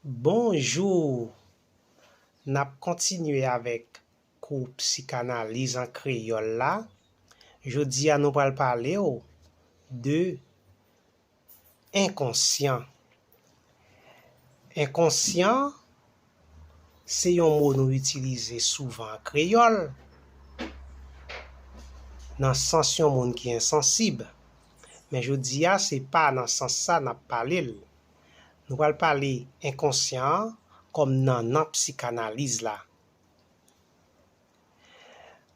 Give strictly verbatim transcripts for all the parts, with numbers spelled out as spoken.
Bonjou! N ap kontinye avèk kou psikanaliz an kreyòl la. Jodi a, nou pral pale w de enkonsyan. Enkonsyan, se yon mo nou itilize souvan an kreyòl, nan sans yon moun ki ensansib. Men jodi a, se pa nan sans sa n ap pale l. Nou pral pale enkonsyan an kòm nannan psikanaliz la.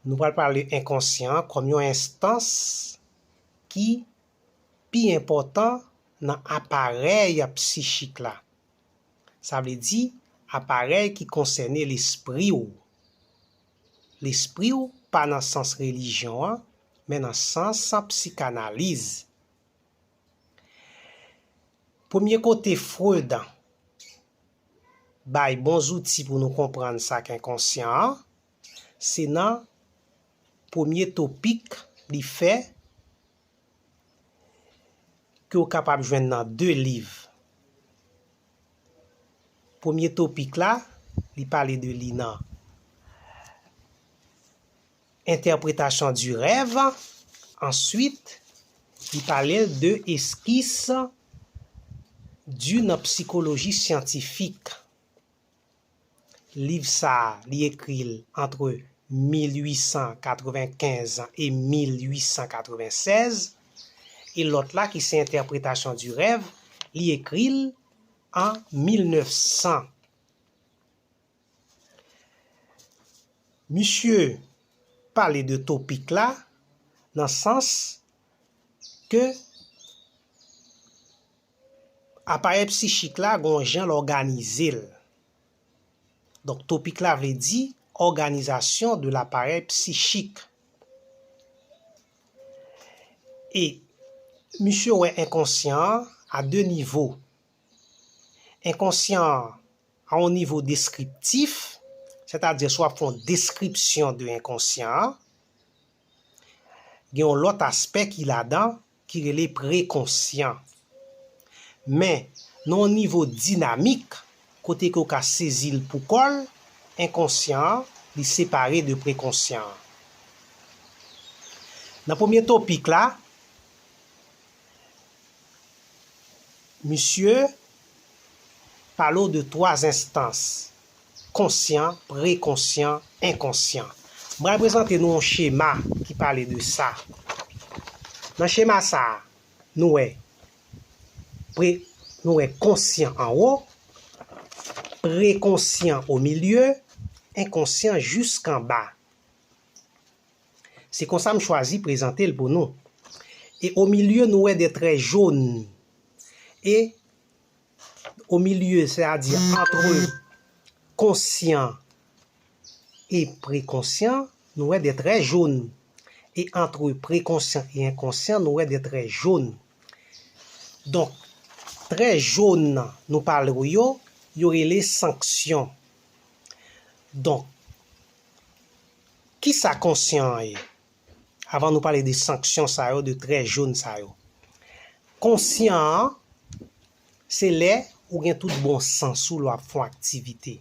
Nou pral pale enkonsyan an kòm yon enstans ki pi enpòtan nan aparèy psichik la. Sa vle di, aparèy ki konsène lespri w. Lespri w pa nan sans relijyon an, men nan sans psikanaliz. Premye kote Freud bay bon zouti pou nou konprann sa k enkonsyan an, se nan premye topik li fè ke w kapab jwenn nan de liv. Premye topik la, li pale de li nan Interprétation du rêve. Answit, li pale de Esquisse d'une psychologie scientifique. Liv sa a, li ekri l antre mil ui san katrevenkenz e mil ui san katrevennsèz, e lòt la ki se Interprétation du rêve, li ekri l an mil nèf san. Misye pale de topik la nan sans ke aparèy psichik la gon jan l òganize l. Donk, topik la vle di organisation de l'appareil psychique. E misye wè enkonsyan an a de nivo. Enkonsyan an a yon nivo deskriptif, sètadi si w ap fè yon deskripsyon de enkonsyan an, gen yon lòt aspè ki ladan ki rele prekonsyan. Men, nan yon nivo dinamik, kote ke w ka sezi l pou kò l, enkonsyan an, li separe de prekonsyan an. Nan premye topik la, misye pale w de twa enstans, konsyan, prekonsyan, enkonsyan. M pral prezante nou yon chema ki pale de sa. Nan chema sa a, nou wè, pre, nou wè konsyan anwo, prekonsyan o milye, enkonsyan jiskanba. Se konsa m chwazi prezante l pou nou. E o milye, nou wè de trè jòn. E o milye, sètadi antre konsyan e prekonsyan, nou wè de trè jòn. E antre prekonsyan e enkonsyan, nou wè de trè jòn. Donk, trè jòn nan nou pale w yo, yo rele sanksyon. Donk, kisa konsyan an ye? Avan nou pale de sanksyon sa yo, de trè jòn sa yo. Konsyan an, se lè ou gen tout bon sans ou lè w ap fè yon aktivite.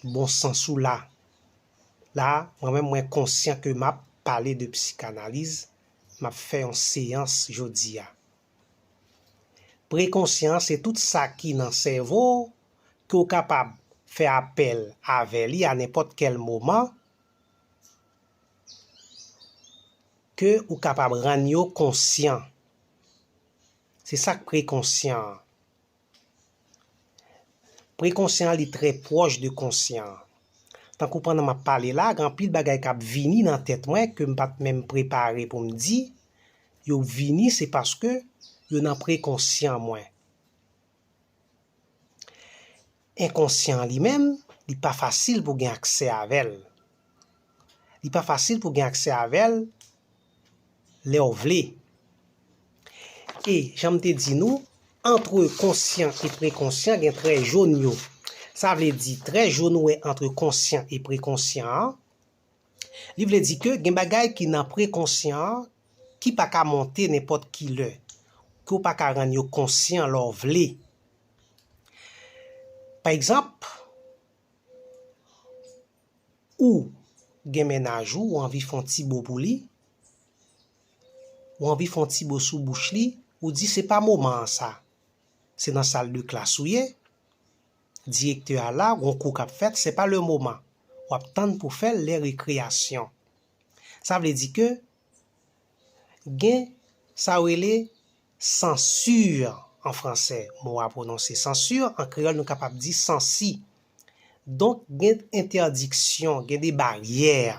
Bon sans ou la. La, mwen menm, mwen konsyan ke m ap pale de psikanaliz, m ap fè yon seyans jodi a. Prekonsyan an, se tout sa ki nan sèvo w, ke w kapab fè apèl avè li a nenpòt kèl moman, ke ou kapab rann yo konsyan. Se sa k prekonsyan an. Prekonsyan an, li trè pwòch de konsyan an. Tankou pandan m ap pale la, gen anpil bagay k ap vini nan tèt mwen ke m pa t menm prepare pou m di, yo vini, se paske yo nan prekonsyan mwen. Enkonsyan an li menm, li pa fasil pou gen aksè avè l. Li pa fasil pou gen aksè avè l lè w vle. E, jan m te di nou, antre konsyan e prekonsyan gen trè jòn yo. Sa vle di, trè jòn ou wè antre konsyan e prekonsyan an, li vle di ke gen bagay ki nan prekonsyan an ki pa ka monte nenpòt ki lè, ke w pa ka rann yo konsyan lè w vle. Pa egzanp, ou gen mennaj ou, ou anvi fè yon ti bo pou li, ou anvi fè yon ti bo sou bouch li, ou di se pa moman an sa. Se nan sal de klas ou ye, direktè a la, gon kou k ap fèt, se pa le moman. W ap tann pou fè l lè rekreyasyon. Sa vle di ke gen sa yo rele censure an fransè. Mo a pwononse censure, an kreyòl nou kapab di sansi. Donk, gen entèdiksyon, gen de baryè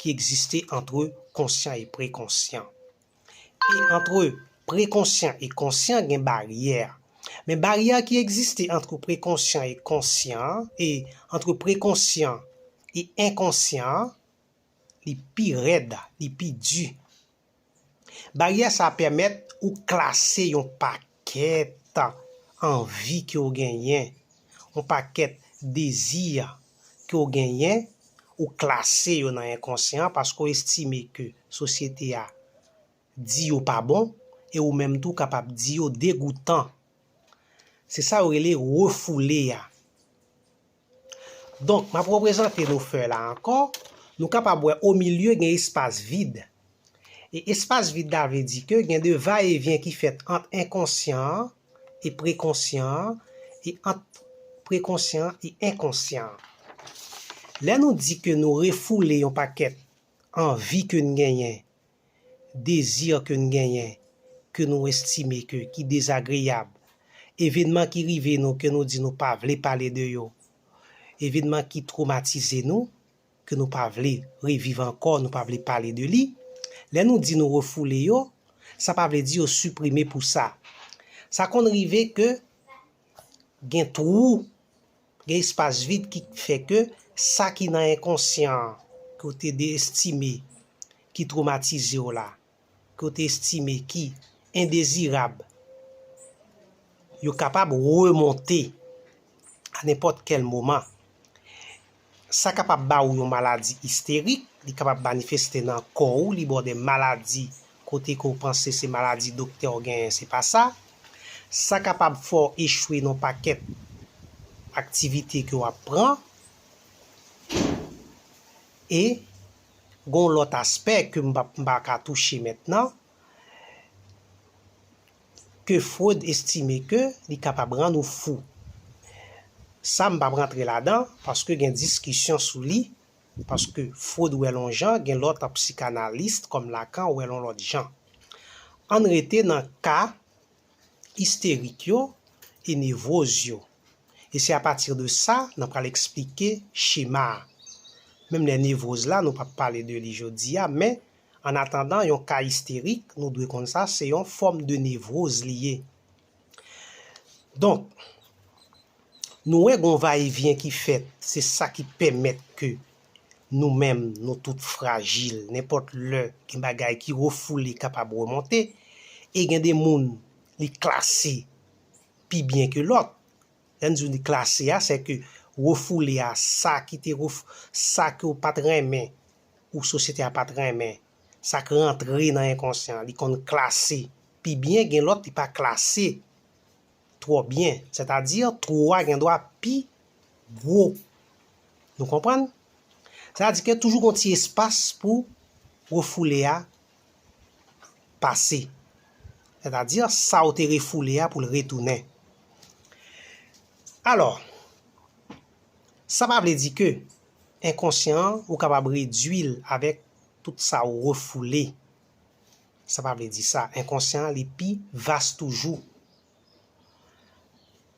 ki egziste antre konsyan e prekonsyan. E antre prekonsyan e konsyan, gen baryè. Men baryè ki egziste antre prekonsyan e konsyan, e antre prekonsyan e enkonsyan an, li pi rèd, li pi di. Baryè sa a pèmèt ou klase yon pakèt anvi ke w genyen, yon pakèt dezi ke w genyen, ou klase yo nan enkonsyan an paske w estime ke sosyete a di yo pa bon, e ou menm tou w kapab di yo degoutan. Se sa yo rele refoule a. Donk, m ap reprezante nou fè la ankò. Nou kapab wè o milye gen espas vid. E espas vid la vle di ke gen de va e vyen ki fèt ant enkonsyan an e prekonsyan an, e ant prekonsyan an e enkonsyan an. Lè nou di ke nou refoule yon pakèt anvi ke n genyen, dezi ke n genyen, ke nou estime ke, ki dezagreyab, evenman ki rive nou ke nou di nou pa vle pale de yo, evenman ki twomatize nou, ke nou pa vle reviv ankò, nou pa vle pale de li. Lè nou di nou refoule yo, sa pa vle di yo siprime pou sa. Sa konn rive ke gen twou, gen espas vid ki fè ke sa ki nan enkonsyan an, ke w te de estime ki twomatize w la, ke w te estime ki endezirab, yo kapab remonte a nenpòt kèl moman. Sa kapab ba ou yon maladi isterik, li kapab manifeste nan kò ou, li ba w de maladi kote ke w panse se maladi doktè w genyen, se pa sa. Sa kapab fè w echwe nan pakèt aktivite ke w ap pran. E gon lòt aspè ke m pa, m pa ka touche mentnan, ke Freud estime ke li kapab rann ou fou. Sa m p ap rantre ladan, paske gen diskisyon sou li, paske Freud wè l yon jan, gen lòt psikanalis kòm Lacan wè l yon lòt jan. Ann rete nan ka isterik yo e nevwoz yo. E se apati de sa, n ap pral eksplike chema a. Menm lè nevwoz la, nou p ap pale de li jodi a, men, an atandan, yon ka isterik, nou dwe konn sa, se yon fòm de nevwoz li ye. Donk, nou wè gon va e vyen ki fèt, se sa ki pèmèt ke nou menm, nou tout frajil, nenpòt lè gen bagay ki refoule kapab remonte, e gen de moun li klase pi byen ke lòt. Lè n di li klase a, se ke refoule a, sa ki te ref, sa ke w pa t renmen, ou sosyete a pa t renmen, sa k rantre nan enkonsyan, li konn klase pi byen, gen lòt li pa klase twò byen, sètadi twou a gen dwa pi gwo. Nou konprann? Sa vle di ke toujou gon ti espas pou refoule a pase. Sètadi sa w te refoule a pou l retounen. Alò, sa pa vle di ke enkonsyan an, ou kapab redwi l avèk tout sa w refoule. Sa pa vle di sa. Enkonsyan an, li pi vas toujou.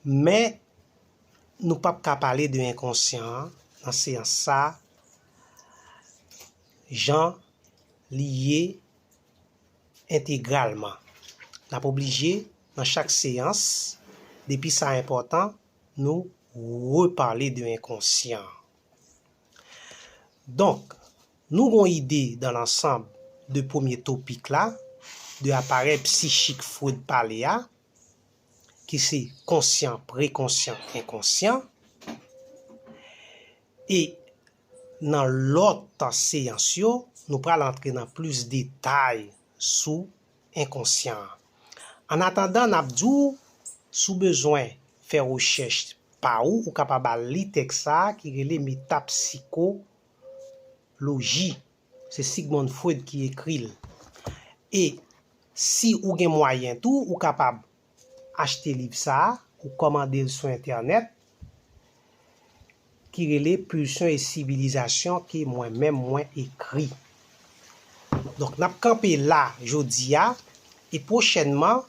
Men, nou p ap ka pale de enkonsyan an nan seyans sa a, jan li ye entegralman. N ap oblije, nan chak seyans, depi sa enpòtan, nou repale de enkonsyan an. Donk, nou gon ide dan lansanm de premye topik la, de aparèy psichik Freud pale a, ki se konsyan, prekonsyan, enkonsyan. E nan lòt seyans yo, nou pral antre nan plis detay sou enkonsyan an. An atandan, n ap di w, si w bezwen fè rechèch pa ou, ou kapab al li tèks sa a ki rele Metapsikoloji. Se Sigmund Freud ki ekri l. E si ou gen mwayen tou, ou kapab achte liv sa a, ou kòmande l sou entènèt, ki rele Pulsion et Civilisation, ke mwen menm mwen ekri. Donk, n ap kanpe la jodi a, e pwochènman,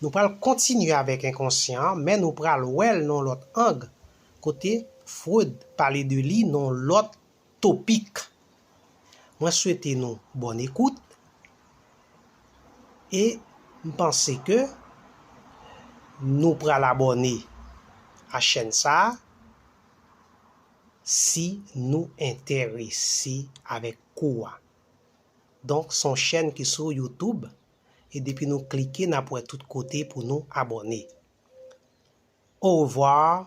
nou pral kontinye avèk enkonsyan an, men nou pral wè l nan yon lòt ang, kote Freud pale de li nan yon lòt topik. Mwen swete nou bòn ekout e m panse ke nou pral abòne a chèn sa a si nou enterese avèk kou a. Donk, se yon chèn ki sou YouTube e depi nou klike, n ap wè tout kote pou nou abòne. Orevwa,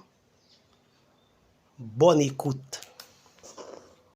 bòn ekout.